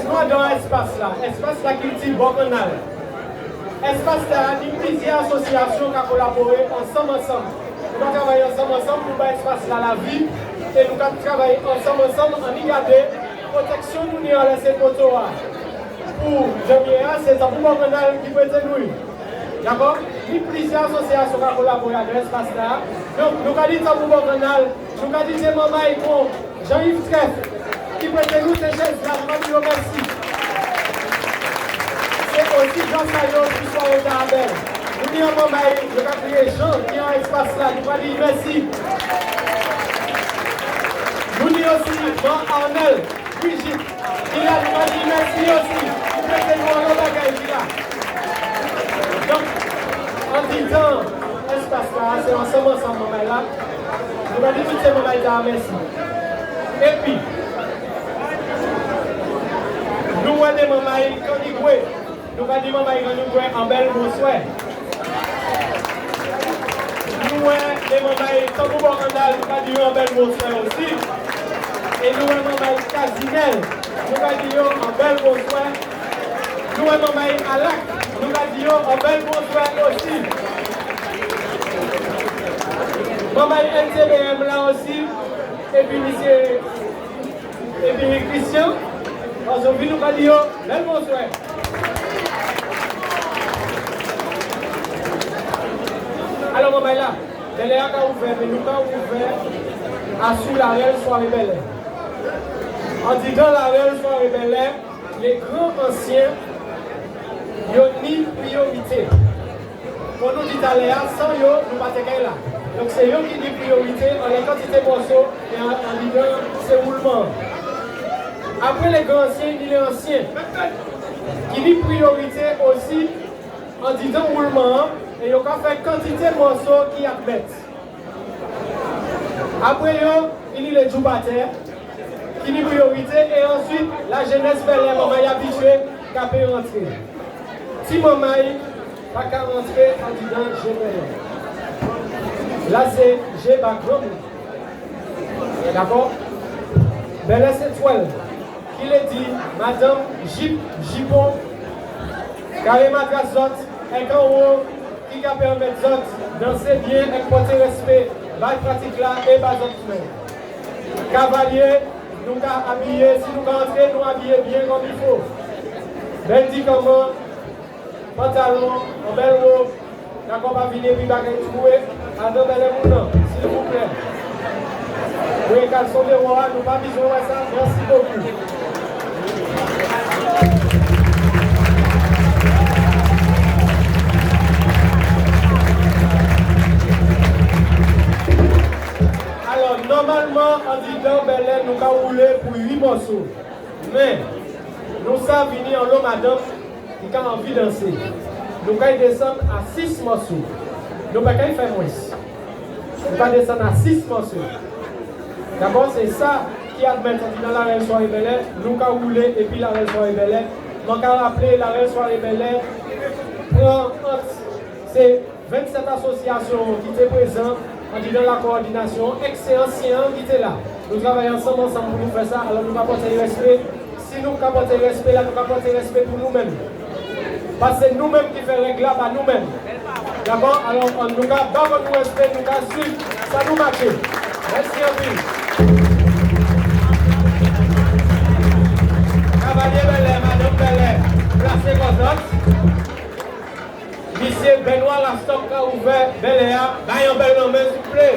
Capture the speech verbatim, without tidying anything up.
Nou adan espas-la, espas lakilti Bò Kannal. Espas-la, ni plizyè asosyasyon ka kolaboré ansanm, ansanm. Nou ka travay ansanm, ansanm pou ba espas-la lavi, é nou ka travay ansanm, ansanm, anni gadé pwoteksyon nou ni anlè sé poto-a. Pou janvyé-a, sé Tanbou Bò Kannal ki prété nou. Dakò? Ni plizyè asosyasyon ka kolaboré avè espas-la. Donk, nou ka di Tanbou Bò Kannal, nou ka di sé manmay kon Jean-Yves Trèf, ki prété nou sé chèz-la, nou ka di yo mèsi. Sé osi gras a yo si swaré-tala bèl. Nou ni on manmay, yo ka kriyé Jean, ki an espas-la, nou ka di mèsi. Nou ni osi Man Arnel, Brigitte, ki la, nou ka di mèsi osi, pou prété nou anlo bagay ki la. Donk, andidan espas-la, sé ansanm, ansanm manmay-la. Nou ka di tout sé manmay-la mèsi. Épi, nou wè dé manmay Kannigwé. Nou ka di manmay Kannigwé on bèl bonswè. Nou wè lé manmay Tanbou Bò Kannal, nou ka di yo on bèl bonswè osi. É nou wè manmay Kazinèl, nou ka di yo on bèl bonswè. Nou wè manmay Alak, nou ka di yo on bèl bonswè osi. Manmay N T B M la osi, épi misyé Épi Christian, an zòt vini, nou ka di yo bèl bonswè. Alò, manmay-la, bèlè-a ka ouvè, mé nou ka ouvè asou larèl swaré bèlè. Andidan larèl swaré bèlè, lé gran ansyen, yo ni priyorité. Kon nou di talè-a, san yo, nou pa té kay la. Donk, sé yo ki ni priyorité anlè kantité mòso é an, andidan sé woulman-an. Apré lé gran ansyen, ni lé ansyen ki ni priyorité osi andidan woulman-an, é yo ka fè kantité mòso ki admèt. Apré yo, i ni lé djoubatè, ki ni priyorité, é answit, lajénès bèlè, manmay abityé, ka pé rantré. Ti manmay pa ka rantré andidan jé bèlè. La sé jé ba granmoun. Dakò? Bèlè sé twèl. Ki lé di, madanm, jip, jipon, karé matras zòt, èk anwo, ki ka pèmèt zòt dansé byen èk pòté rèspé ba pratik-la é ba zòt menm. Kavalyé, nou ka abiyé, si nou ka antré, nou abiyé byen kòm il fo. Bèl dikanman, pantalon, on bèl wob, dakò, pa vini épi bagay twouvé adan bèlè moun-lan, silvouplé. Wi, kalson déwò-a, nou pa bizwen wè sa, mèsi bokou. Alò, nòmalman, andidan bèlè, nou ka woulé pou uit mòso. Mé, nou sa vini anlo madanm ki ka anvi dansé. Nou kay désann a sis mòso. Nou pa kay fè mwens. Nou ka désann a sis mòso. Dakò, sé sa ki admèt andidan larèl swaré bèlè, nou ka woulé épi larèl swaré bèlè. Mwen ka raplé larèl swaré bèlè pran ant sé vennsèt asosyasyon ki té prézan andidan lakowòdinasyon, èk sé ansyen-an ki té la. Nou travay ansanm, ansanm pou nou fè sa, alò nou ka pòté rèspé. Si nou ka pòté rèspé-la, nou ka pòté rèspé pou nou menm. Paskè nou menm ki fè règ-la ba nou menm. Dakò? Alò, annou ka ba kò nou rèspé, nou ka swiv sa nou matjé. Mèsi anpil. Kavalyé bèlè, madanm bèlè, plasé kò zòt. Misyé Benoît Lastok ka ouvè bèlè-a, bay on bèl lanmen, silvouplé.